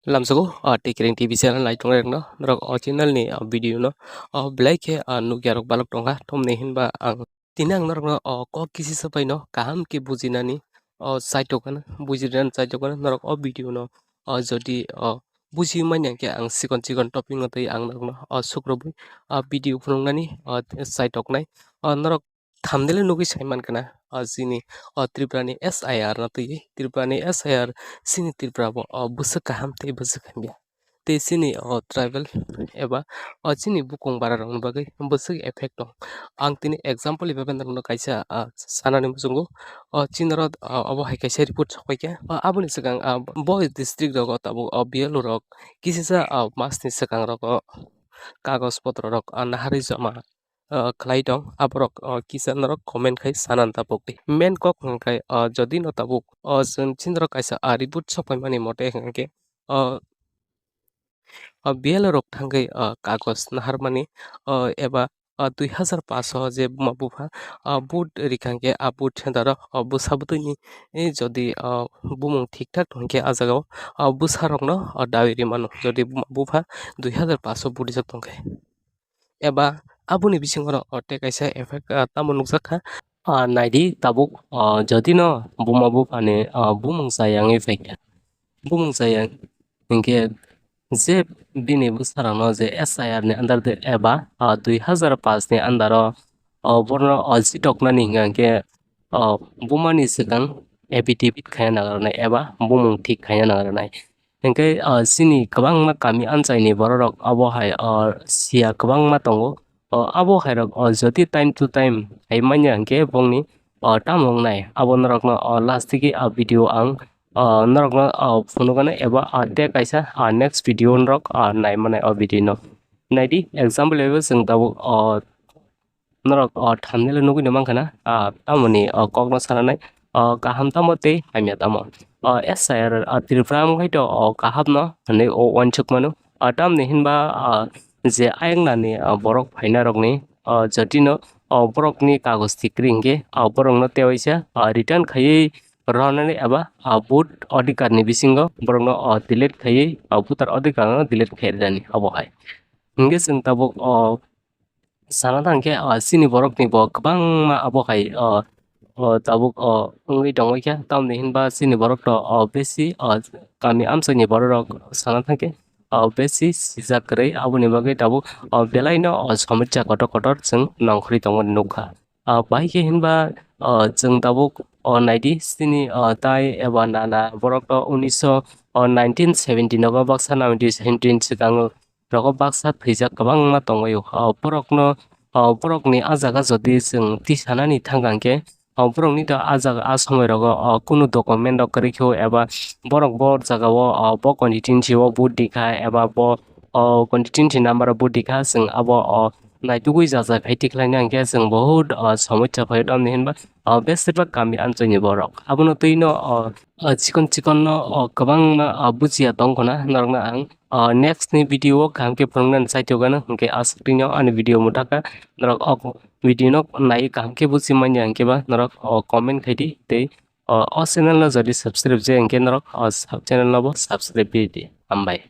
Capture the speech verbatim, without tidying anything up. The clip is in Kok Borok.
Lamsogo, ah, Tikring T V channel naitongrokno, norok o channel ni, ah, video no, ah, belai khe, ah, nukya rok balok tongkha, thumni hinba ang tini ang norokno, ah, kok kisi sapai no kaham khe bujinani, ah, chaitok khe, bujinani chaitok khe norok o video no, ah, jodi, ah, buji manya khe ang chikon chikon topic no tei ang norokno, ah, sukrubui, ah, video phunuknani, ah, chaitoknai, ah, norok thumbnail o nugwi sai mankha na, o chini o Tripura ni S I R no twiwi, Tripura ni S I R chini Tripura bo o bwswk kaham tei bwswk hamya. Tei chini o tribal eba o chini bukung bara rokni bagwi bwswk effect tong. Ang tini example hibai norokno kaisa, ah, sanani muchungo. O chini oro, ah, obo hai kaisa report sok paikha. O aboni swkang, ah, bo district rogo tabuk o B L O rok kisisa, ah, masni swkang rogo kagoj potro rok, ah, naharwi joma ah, khlai tong, aborok, ah, kisa norok comment khai sana tabuk di. Main kok hwnkhe, ah, jodi no tabuk, ah, chwng chini rok kaisa, ah, report sok paimani mote hwnkhe, ah, ah, B L O rok thangwi, ah, kagoj naharmani, ah, eba, ah, dui hazar paanch o je buma bupha, ah, vote rikha hwnkhe, ah, vote center o, ah, bwsa bwtwini, eh, jodi, ah, bumung thik thak tongkhe, ah, jagao, ah, bwsa rokno, ah, dawi rimano, jodi buma bupha dui hazar paanch o vote rijak tongkhe. Eba aboni bisingo oro o tei kaisa effect, ah, tamo nukjak kha. Ah, naidi tabuk, ah, jodi no buma buphani, ah, bumung chayangwi phaikha. Bumung chayang hinkhe je bini bwsarokno je S I R ni under de eba, ah, dui hazar paanch ni under o, ah, borno, ah, jitoknani hinkha hinkhe, ah, bumani swkang affidavit khaina nang rwnai eba bumung thik khaina nang rwnai. Hinkhe, ah, chini kwbangma kami amchaini bororok abo hai, ah, siya kwbangma tongo. Ah, abo hairok, ah, jodi time to time hai manya hinkhe bongni, ah, tamo wngnai abo norokno, ah, last digi, ah, video ang, ah, norokno, ah, phunukgano eba, ah, tei kaisa, ah, next video norok, ah, naimanai o video no. Naidi example ebo chwng tabuk, ah, norok, o, thumbnail o nugwi no mankha na, ah, tamoni, o, kokno sananai, o, kaham tamo tei hamya tamo. O, S I R, o, Tripura wngkhaito, o, kaham no hinwi o uansuk mano. O, tamni hinba, o, je ayang nani, o, borok phaina rokni, o, jotino, o, borokni kagoj tikri hinkhe, o, borokno tewaisa, o, return khaiwi rwnani eba, o, vote adhikar ni bisingo borokno, o, delete khaiwi, o, voter adhikar no delete khai rwnani obo hai. Hinkhe chwng tabuk, o, sana thangkhe, ah, chini borokni bo kwbangma abo hai, ah, ah, tabuk, ah, wngwi tongwi kha, tamoni hinba chini borok to, ah, besi, ah, kami amchaini borok rok sana thangkhe, ah, besi sijak kwrwi, aboni bagwi tabuk, ah, belaino, ah, somosya kotor kotor chwng nongkhorwi tongmani nukha. Ah, bahai khe hinba, ah, chwng tabuk, ah, naidi chini, ah, tai eba nana borok to unisho, ah, nineteen seventy nogo baksa nineteen seventy swkango rogo baksa thwijak kwbangma tongwi o. O borokno, o borokni ah jaga jodi chwng tisanani thangkha hinkhe, o borokni to ah jaga ah somoi rogo, o kunu document rok kwrwi khe eba borok bo jagao, o bo constituency o vote rikha eba bo, o constituency number o vote rikha, chwng abo, o naitugwi jaja khai tikhlaina hinkhe chwng bohut, o somosya phaio, tamni hinba, o besibak kami amchaini borok abono twino, o, o chikon chikon no, o kwbangma, o bujiya tongkhwna norokno ang, o next ni video o kaham khe phunuknani chaithogano, hinkhe aswk twi no ani video mwthaka norok o video no naiwi kaham khe buji manya hinkhe ba norok o comment khaidi tei o, o channel no jodi subscribe je hinkhe norok o sub channel no bo subscribe ridi. Hambai.